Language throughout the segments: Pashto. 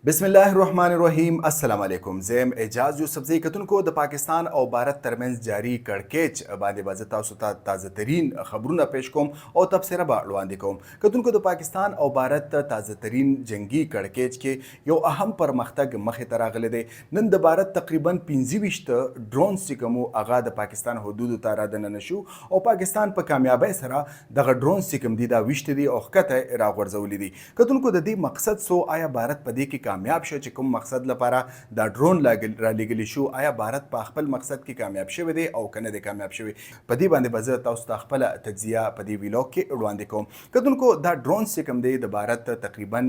بسم الله الرحمن الرحیم. السلام علیکم، زه یم اعجاز یوسفزی. کتونکو، د پاکستان او بھارت ترمنځ جاری کړکېچ باندې به زه تاسو ته تازه ترین خبرونه پیش کوم او تبصره به وړاندې کوم. کتونکو، د پاکستان او بھارت تازه ترین جنگي کړکېچ کې یو اهم پرمختګ مخې ته راغلی دی. نن د بھارت تقریبا 25 ډرونز چې کوم هغه د پاکستان حدودو ته را دننه شو او پاکستان په کامیابۍ سره دغه ډرونز چې کوم دي دا ویشتي دي او ښکته راغورځولي دي. کتونکو، د دې مقصد څه؟ آیا بھارت په دې کې کامیاب شو چې کوم مقصد لپاره دا ډرون رالیږلی شو؟ آیا بھارت په خپل مقصد کې کامیاب شوی دی او که نه دی کامیاب شوی؟ په دې باندې به زه تاسو ته خپله تجزیه په دې ویلاګ کې وړاندې کوم. کتونکو، دا ډرونز چې کوم دی د بھارت، تقریبا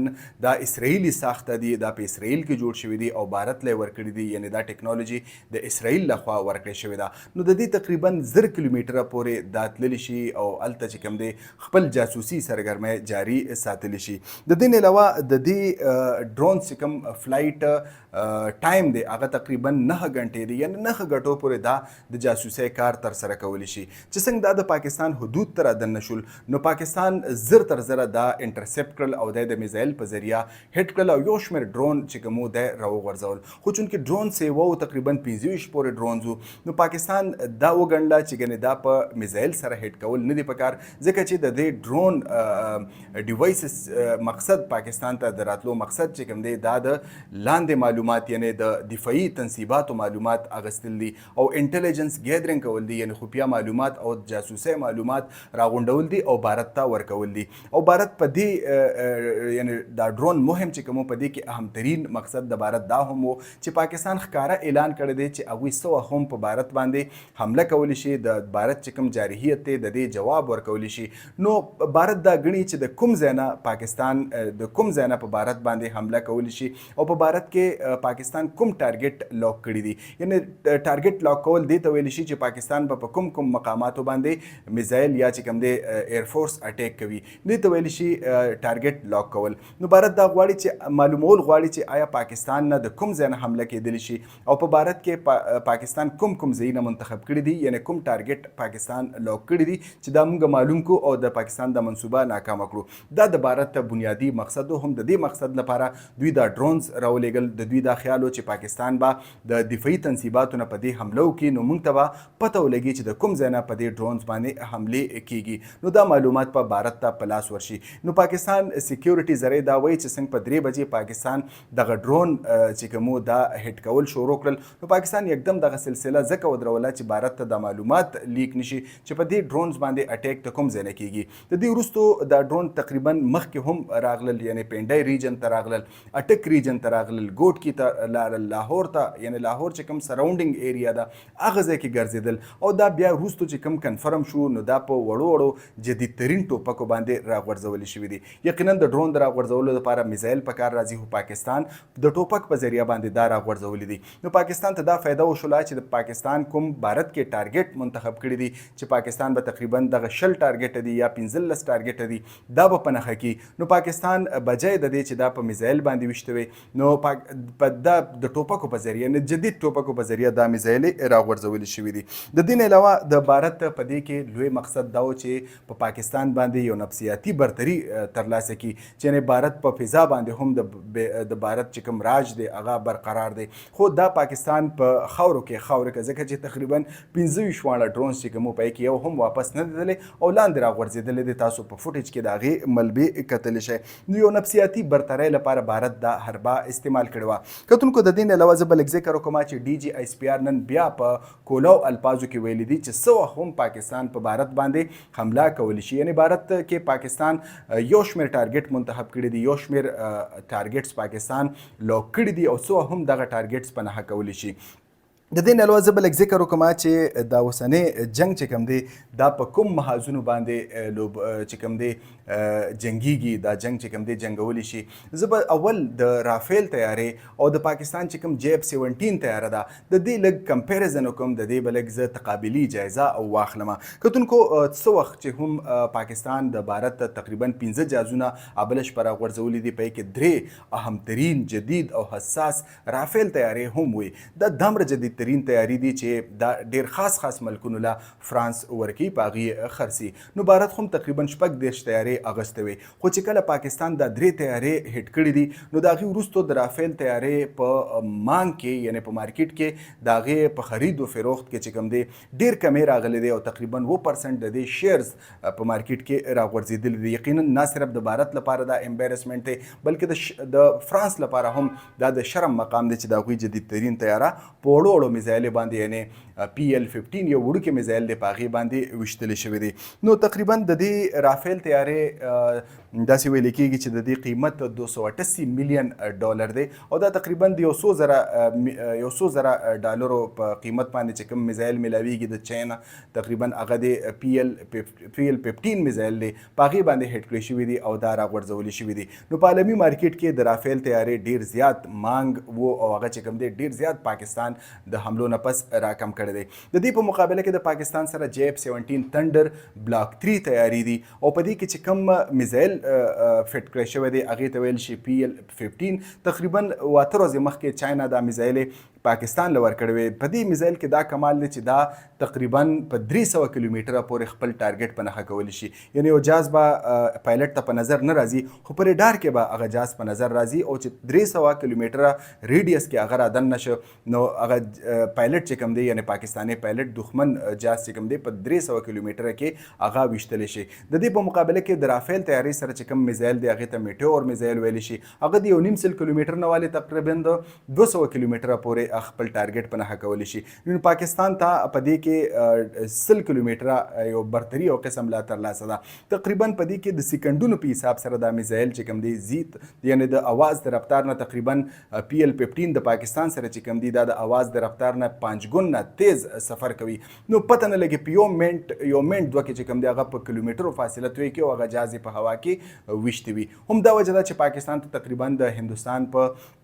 دا اسرائیلی ساخته دي، دا په اسرائیل کې جوړ شوی دي او بھارت له ورکړي دي، یعنی دا ټکنالوژي د اسرائیل لخوا ورکړې شوې ده. نو د دې تقریبا 1000 کیلومتره پورې دا تللی شي او هلته چې کوم دی خپل جاسوسي سرګرمۍ جاری ساتلی شي. د دې نه علاوه د دې ډرون چې کوم flight time دی هغه تقریبا 9 غنټې دی، یعنی 9 غنټو پورې دا د جاسوسۍ کار تر سره کولی شي. چې څنګه دا د پاکستان حدود ته رادننه شول، نو پاکستان زر تر زره دا intercept کړل او د میزایل په ذریعه هټ کړل او یو شمېر ډرون چې کوم دی راوغورځول. خو چونکې ډرون سیوا و، تقریبا 25 پورې ډرونز وو، نو پاکستان دا وګڼله چې ګنې دا په میزایل سره هټ کول نه دی پکار، ځکه چې د دې ډرون devices مقصد، پاکستان ته د راتلو مقصد چې کوم دی دا د لاندې معلومات، یعنی د دفاعي تنصیباتو معلومات اغستل دي او intelligence gathering کول دي، یعنی خفیه معلومات او جاسوسي معلومات راغونډول دي او بھارت ته ورکول دي. او بھارت په دې، یعنی دا ډرون مهم چې کوم، په دې کې اهم ترین مقصد د بھارت دا هم وو چې پاکستان ښکاره اعلان کړی دی چې هغوی څه هم په بھارت باندې حمله کولی شي، د بھارت چې کوم جارحیت دی د دې جواب ورکولی شي. نو بھارت دا ګڼي چې د کوم ځای نه پاکستان، د کوم ځای نه په بھارت باندې حمله کولی شي او په بھارت کې پاکستان کوم target lock کړی دي. یعنی target lock کول دې ته ویل شي چې پاکستان به په کوم کوم مقاماتو باندې میزایل یا چې کوم دی air force attack کوي، دې ته ویل شي target lock کول. نو بھارت دا غواړي چې معلومول غواړي چې آیا پاکستان نه د کوم ځای نه حمله کېدلی شي او په بھارت کې پاکستان کوم کوم ځایونه منتخب کړي دي، یعنی کوم target Pakistan lock کړي دي چې دا موږ معلوم کو او د پاکستان د منصوبه ناکامه کړو. دا د بھارت بنیادی مقصد هم. د دې مقصد لپاره دوی دا ډرونز راولېږل. د دوی دا خیال و چې پاکستان به د دفاعي تنصیباتو نه په دې حمله وکړي، نو موږ ته به پته ولګي چې د کوم ځای نه په دې ډرونز باندې حملې کیږي، نو دا معلومات په بھارت ته په لاس ورشي. نو پاکستان security ذرایع دا وایي چې څنګه په 3 بجې پاکستان دغه ډرون چې کومو دا هټ کول شروع کړل، نو پاکستان یکدم دغه سلسله ځکه ودروله چې بھارت ته دا معلومات leak نشي چې په دې ډرونز باندې attack د کوم ځای نه کیږي. د دې وروسته دا ډرون تقریبا مخکې هم راغلل، یعنی پینډای region ته راغلل، اټک region ته راغلل، ګوټکی ته لاړل، لاهور ته، یعنی لاهور چې کوم surrounding area ده هغه ځای کې ګرځېدل. او دا بیا وروسته چې کوم confirm شو، نو دا په وړو وړو جدید ترین ټوپکو باندې راغورځول شوي دي. یقینا د ډرون د راغورځولو لپاره میزایل په کار راځي، خو پاکستان د ټوپک په ذریعه باندې دا راغورځولي دي. نو پاکستان ته دا فایده وشوله چې د پاکستان کوم بھارت کې target منتخب کړی دي چې پاکستان به تقریبا دغه 20 target دي یا 15 target دي، دا به په نښه کی. نو پاکستان بجای د دې چې دا په میزایل باندې ویشتوي، نو په دا د ټوپکو په ذریعه، نه جدید ټوپکو په ذریعه دا میزایل راغورځول شوي دي. د دې نه علاوه د بھارت په دې کې لوی مقصد دا و چې په پاکستان باندې یو نفسیاتي برتری ترلاسه کړي چې یعنی بھارت په فضا باندې هم د بھارت چې کوم راج دی هغه برقرار دی. خو دا پاکستان په خاورو کې خاورې که، ځکه چې تقریبا 25 واړه ډرونز چې کوم په کې یو هم واپس نه دی او لاندې راغورځېدلی دی. تاسو په footage کې د هغې ملبې کتلی شئ. نو یو نفسیاتي برترۍ لپاره بھارت دا حربه استعمال کړې وه. کتونکو، د دې نه علاوه زه به لږ ذکر وکړم چې ډي جي آی اس پي آر نن بیا په کولاو الفاظو کې ویلي دي چې څه وخت هم پاکستان په بھارت باندې حمله کولی شي. یعنی بھارت کې پاکستان یو شمېر target منتخب کړي دي، یو شمېر targets Pakistan lock کړي دي او څه هم دغه targets په نښه کولی شي. د دې نه علاوه زه به لږ ذکر وکړم چې دا اوسنی جنگ چې کوم دی دا په کوم محاذونو باندې لوب چې کوم دی جنگیږي، دا جنگ چې کوم دی جنگولی شي. زه به اول د رافیل طیارې او د پاکستان چې کوم جي اف 17 طیاره ده د دې لږ comparison وکړم، د دې به لږ زه تقابلي جایزه او واخلم. کتونکو، څه وخت چې هم پاکستان د بھارت تقریبا 15 جازونه ابلش پر غورځولې دي، په کې درې اهم ترین جدید او حساس رافیل طیارې هم وي. دا دمر جدید ترین تیاری دي چې دا ډیر خاص خاص ملکونو له فرانس ورکوي، په هغې خرڅي. نو بھارت هم تقریبا 36 تیارې اغستې وې، خو چې کله پاکستان دا درې تیارې هټ کړې دي، نو د هغې وروسته د رافیل تیارې په مانګ کې، یعنی په مارکیټ کې د هغې په خرید و فروخت کې چې کوم دی ډیر کمی راغلی دی او تقریبا 7% د دې شیئرز په مارکیټ کې راغورځېدلي دي. یقینا نه صرف د بھارت لپاره دا امبیرسمنت دی، بلکې د فرانس لپاره هم دا د شرم مقام دی چې د هغوی جدید ترین طیاره په وړو وړو میزایلو باندې، یعنی PL 15 یو وړوکی میزایل دی، په هغې باندې ویشتل شوی دی. نو تقریبا د دې رافیل طیارې داسې ویل کېږي چې د دې قیمت 288 میلیون ډالر دی او دا تقریبا د یو څو زره ډالرو په قیمت باندې چې کوم میزایل ملاویږي د چین، تقریبا هغه دی PL 15 میزایل دی، په هغې باندې هټ کړی شوی دی او دا راغورځول شوی دی. نو په عالمي مارکیټ کې د رافیل طیارې ډیر زیات مانګ وو او هغه چې کوم دی ډیر زیات پاکستان د حملو نه پس راکم کړی دی. د دې په مقابله کې د پاکستان سره JF 17 Thunder Block 3 تیاری دي او په دې کې چې کوم میزایل فټ کړی شوی دی، هغې ته ویل شي PL 15. تقریبا 8 ورځې مخکې چاینا دا میزایل پاکستان له ورکړی وي. په دې میزایل کې دا کمال دی چې دا تقریبا په 300 کیلومتره پورې خپل ټارګټ په نښه کولی شي، یعنی یو جاز به پایلټ ته په نظر نه راځي، خو په ریډار کې به هغه جاز په نظر راځي او چې 300 کیلومتره radius کې هغه را دننه شو، نو هغه پایلټ چې کوم دی، یعنی پاکستاني پایلټ، دښمن جاز چې کوم دی په 300 کیلومتره کې هغه ویشتلی شي. د دې په مقابله کې د رافیل طیارې سره چې کوم میزایل دی، هغې ته میټیور میزایل ویلی شي. هغه د 1.5 کیلومتر نه والي تقریبا د 200 کیلومتره پورې خپل ټارګټ په نښه کولی شي. نو پاکستان ته په دې کې 100 کیلومتره یو برتري او قسم لا ترلاسه ده. تقریبا په دې کې د سیکنډونو په حساب سره دا میزایل چې کوم دی زیت، یعنی د اواز د رفتار نه تقریبا PL 15 د پاکستان سره چې کوم دی، دا د اواز د رفتار نه 5 ګنا تیز سفر کوي. نو پته نه لګي، په یو منټ، یو منټ دوه کې چې کوم دی هغه په کیلومترو فاصله توی کې او هغه جاز په هوا کې ویشتی وي. هم دا وجه ده چې پاکستان ته تقریبا د هندوستان په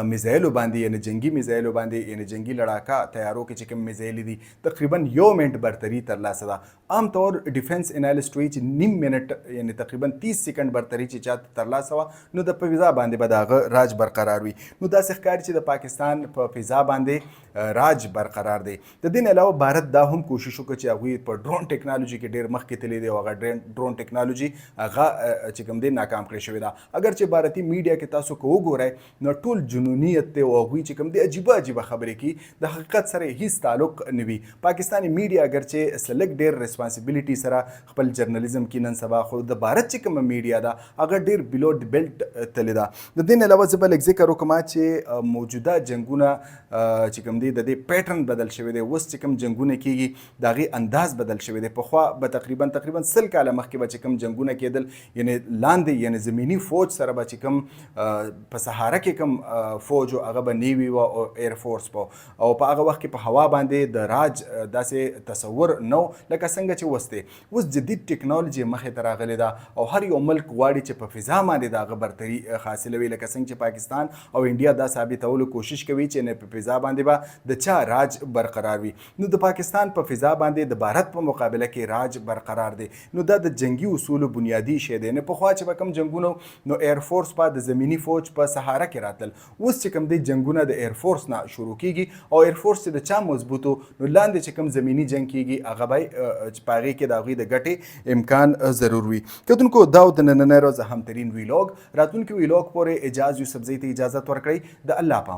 میزایلو باندې، یعنی جنگي میزایلو باندې، یعنی جنگي لړاکا طیارو کې چې کوم میزایل دي، تقریبا یو منټ برتری ترلاسه ده. عام طور ډیفنس انالیست وایي چې نیم منټ، یعنی تقریبا 30 سیکنډ برتری چې چاته ترلاسه وه، نو د په فضا باندې به د هغه راج برقرار وي. نو داسې ښکاري چې د پاکستان په فضا باندې راج برقرار دی. د دې نه علاوه بھارت دا هم کوشش وکړ چې هغوی په ډرون ټکنالوژي کې ډیر مخکې تللی دی او هغه ډرون ټکنالوژي هغه چې کوم دی ناکام کړی شوې ده. اگر چې بھارتي میډیا کې تاسو کو وګورئ، نو ټول جنونیت دی او هغوی چې کوم دی عجیبه عجیبه خبرې کوي، د حقیقت سره هیڅ تعلق نه وي. پاکستاني میډیا اگر چې سلک ډیر responsibility سره خپل جرنلیزم کې نن سبا، خو د بھارت چې کومه میډیا ده، هغه ډیر below the belt تللی ده. د دې نه علاوه زه به لږ ذکر وکړم چې موجوده جنگونه چې کوم دی، د دې pattern بدل شوی دی. اوس چې کوم جنگونه کیږي، د هغې انداز بدل شوی دی. پخوا به تقریبا 100 کاله مخکې به چې کوم جنگونه کېدل، یعنی لاندې، یعنی زمینی فوج سره به چې کوم په سهارا کې کوم فوج و، هغه به navy و او air force په او په هغه وخت کې په هوا باندې د راج داسې تصور نو لکه څنګه چې اوس دی. اوس جدید ټکنالوژي مخې ته راغلې ده او هر یو ملک غواړي چې په فضا باندې د هغه برتري حاصلوي، لکه څنګه چې پاکستان او انډیا دا ثابتولو کوشش کوي چې نه په فضا باندې به د چا راج برقرار وي. نو د پاکستان په فضا باندې د بھارت په مقابله کې راج برقرار دی. نو دا د جنگي اصولو بنیادی شی دی. نه پخوا چې به کوم جنگونو، نو air force په د زمینی فوج په سهارا کې راتل. اوس چې کوم دی جنگونه د air force نه شروع کیږي او air force چې د چا مضبوطو، نو لاندې چې کوم زمینی جنگ کیږي، هغه به چې په هغې کې د هغوی د ګټې امکان ضرور وي. کتونکو، دا د نننۍ ورځ اهم ترین ویلاګ. راتلونکي ویلاګ پورې اعجاز یوسفزۍ ته اجازه ورکړئ. د الله په